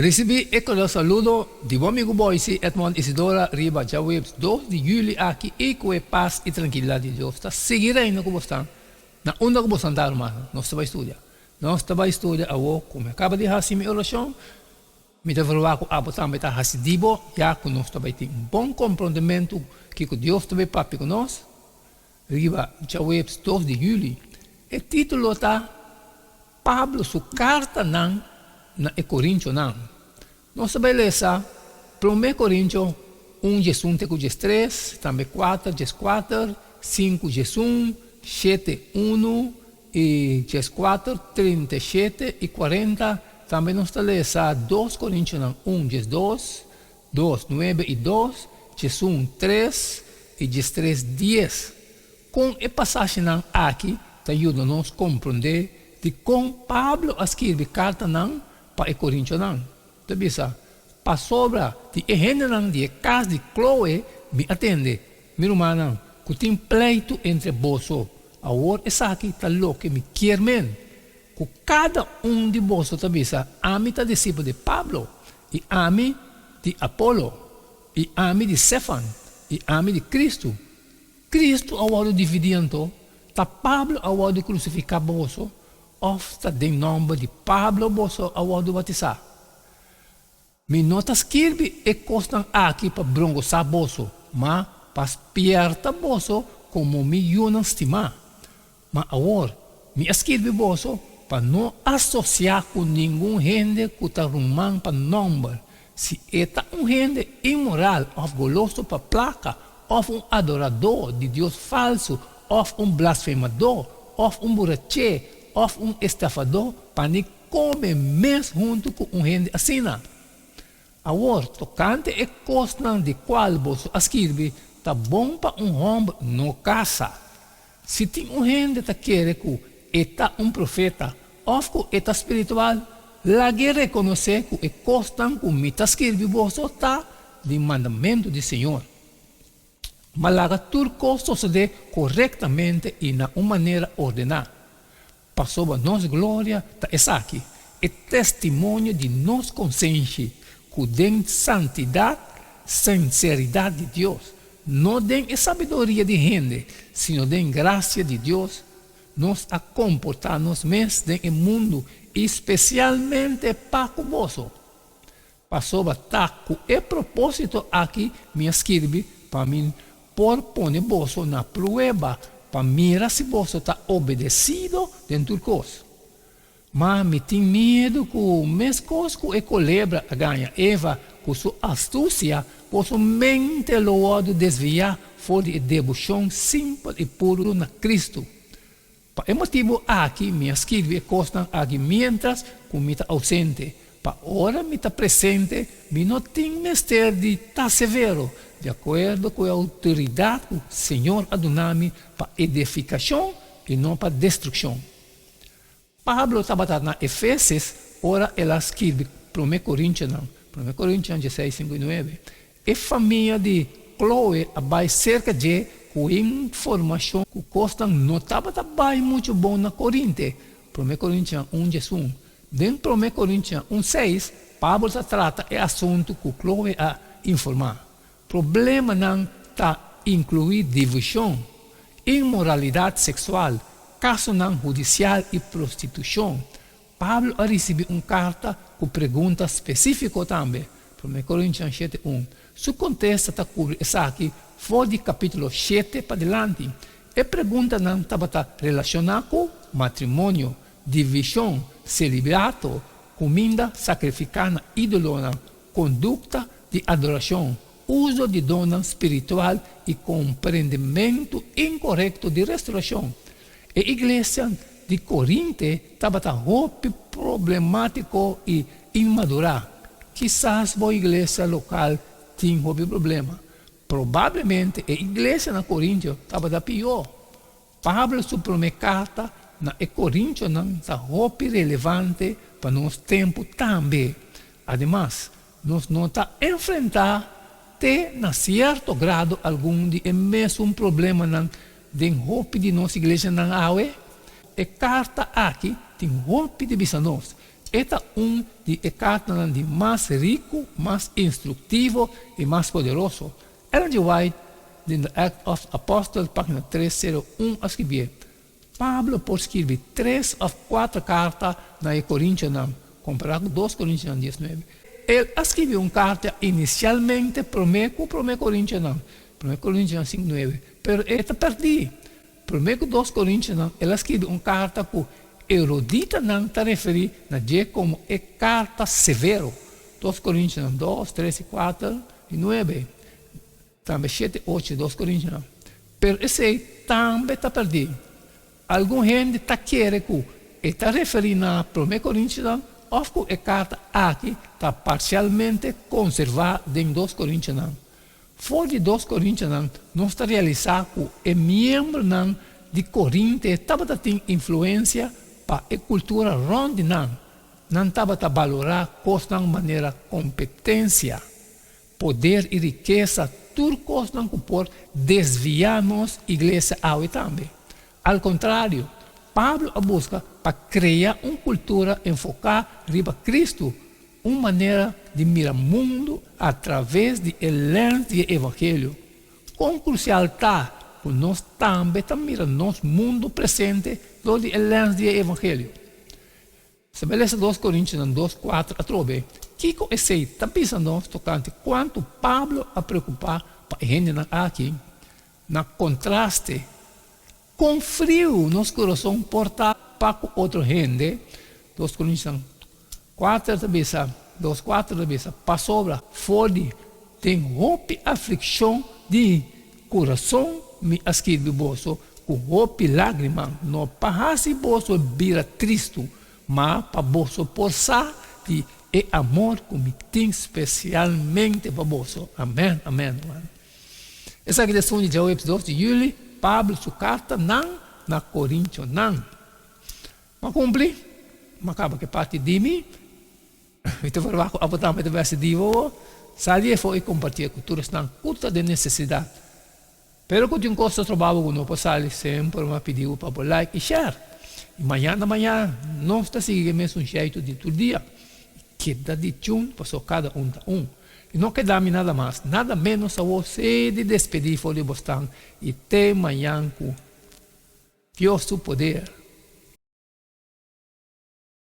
Risibí e kordial saludo di bo amigu Boysie Edmond Isidora riba djaweps dos di juli aki i ku e pas i trankilidat di Dios ta sigui reina ku bosnan na unda ku bosnan ta rumannan. Nos ta bai studia. Nos ta bai studia awor ku mi a kaba di hasi mi orashon. Mi ta verwagt ku abo tambe ta hasi di bo ya ku nos ta bai tin un bon komprondementu kiko Dios ta bai papia ku nos riba djaweps dos di juli. E título ta Pablo su kartanan na e Korintionan. Nos ta bai lesa Promé Korintio un diesun te ku diestres, tambe kuater dieskuater, sinku diesun, shete unu i dieskuater, 37 i 40. Tambe nos ta lesa Dos Korintionan un diesdos, dos nuebe i dos, 11 tres i 13 dies. Kon e pasashinan aki ta yuda nos komprondé dikon Pablo a skirbi kartanan pa e korintionan? Ta bisa, Pasobra di e hendenan di e kas di Kloe mi a tende, mi rumannan, ku tin pleitu entre boso. Awor esaki ta loke mi kier men, ku kada un di boso ta bisa, Ami ta disipel di Pablo, i ami di Apolo, i ami di Sefan, i ami di Kristu. Kristu a wòrdu dividí anto? Ta Pablo a wòrdu krusifiká pa boso, òf ta den nòmber di Pablo boso a wòrdu batisá? Mi no ta skirbi e kosnan aki pa brongosá boso, ma pa spièrta boso komo mi yunan stimá. Ma awor, mi a skirbi boso pa no asosiá ku ningun hende ku ta ruman pa nòmber, si e ta un hende inmoral òf goloso pa plaka òf un adoradó di dios falsu òf un blasfemadó òf un buraché òf un estafadó, pa ni kome mes huntu ku un hende asina. Awor, tokante e kosnan di kual boso a skirbi, ta bon pa un hòmber no kasa. Si tin un hende ta kere ku e ta un profeta òf ku e ta spiritual, lag'é rekonosé ku e kosnan ku mi ta skirbi boso ta di mandamentu di Señor. Ma laga tur kos sosodé korektamente i na un manera ordená. Pasobra nos gloria ta esaki, e testimonio di nos konsenshi ku den santidat, sinseridat di Dios, no den e sabiduria di hende, sino den grasia di Dios, nos a komportá nos mes den e mundu i spesialmente pa ku boso. Pasobra ta ku e propósito aki mi a skirbi pa mi por pone boso na prueba pa mira si boso ta obedesido den tur kos. Ma mi tin miedu ku meskos ku e kolebra a gaña Eva ku su astusia, boso mente lo wòrdu desviá for di e deboshon simpel i puru na Kristu. Pa e motibu aki mi a skirbi e kosnan aki miéntras ku mi ta ousente, pa ora mi ta presente mi no tin mester di ta severo, di akuerdo ku e outoridat ku Señor a duna mi pa edifikashon i no pa destrukshon. Pablo tabata na Efeses ora el a skirbi Promé Korintionan, Promé Korintionan dieseis, sinku i nuebe. E famia di Chloe a bai serka dje ku informashon ku kosnan no tabata bai muchu bon na Korinte, Promé Korintian un diesun. Den Promé Korintian un seis, Pablo ta trata e asuntu ku Chloe a informá. Problemanan ta inkluí divishon, inmoralidat seksual, kasonan hudisial i prostitushon. Pablo a risibí un karta ku pregunta spesífiko tambe, Promé Korintian shete un. Su kontesta ta kubri esaki for di kapítulo shete padilanti. E preguntanan tabata relashoná ku matrimonio, divishon, selibato, kuminda sakrifiká na ídolonan, kondukta di adorashon, uso di donnan spiritual i komprendementu inkorekto di restorashon. E iglesia di Korinte tabata hopi problemátiko i inmadurá. Kisas bo iglesia lokal tin hopi problema. Probablemente e iglesia na Korintio tabata pió. Pablo su promé karta na e korintionan ta hopi relevante pa nos tempu tambe. Ademas, nos no ta enfrentá te na sierto grado algun di e mesun problemanan den hopi di nos iglesianan awe? E karta aki tin hopi di bisa nos. E ta un di e kartanan di mas riku, mas instruktivo i mas poderoso. Ellen G. White den The Acts of Apostles, página 301, a skibié, Pablo por skirbi tres òf kuater karta na e korintionan, kompará ku Dos Korintionan 19. El a skirbi un karta inisialmente promé ku Promé Korintionan, Promé Korintionan 5, 9, pero e ta pèrdí. Promé ku Dos Korintionan el a skirbi un karta ku eruditanan ta referí na dje komo e karta severo, Dos Korintionan 2, 3 i 4 i 9. Tambe shete ocho Dos Korintionan. Pero esei tambe ta pèrdí. Algun hende ta kere ku e ta referí na Promé Korintionan òf ku e karta aki ta parsialmente konservá den Dos Korintionan. For di Dos Korintionan nos ta realisá ku e miembronan di Korinte tabata tin influensia pa e kultura rònt di nan. Nan tabata balorá kosnan manera kompetensia, Poder i rikesa, tur kosnan ku por desviá nos iglesia awe tambe. Al kontrario, Pablo a buska pa krea un kultura enfoká riba Kristu, un manera di mira mundu atraves di e lens di e evangelio. Kon krusial ta ku nos tambe ta mira nos mundu presente dor di e lens di e evangelio! Stabelese Dos Korintionan 2, 4 atrobe, kiko esei ta bisa nos tokante kuantu Pablo a preokupá pa e hendenan aki? Na kontraste, kon friu nos kurason por ta pa ku otro hende? Dos Korintionan 4 ta bisa, 2, 4 ta bisa, Pasobra for di den hopi aflikshon di kurason mi a skirbi boso ku hopi lágrima, no pa hasi boso bira tristu, ma pa boso por sa di e amor ku mi tin spesialmente pa boso. Amèn, amèn. Esaki ta esun di djaweps 2 di yüli, Pablo su kartanan na Korintionan. M'a kumpli, m'a kaba ku e parti di mi. Mi ta verwagt ku abo tambe ta bèsti di bo. Sali efo i kompartié ku tur esnan ku ta den nesesidat. Pero ku tin kos ta troba bo ku no por sali, semper mi a pidi bo pa bo like i share. I mañana mañana nos ta sigui e mesun sheitu di tur dia. I keda di tune pasobra kada un ta un. I no keda mi nada mas, nada ménos awor sea di despedí for di bo stan i te mañan ku Dios su poder.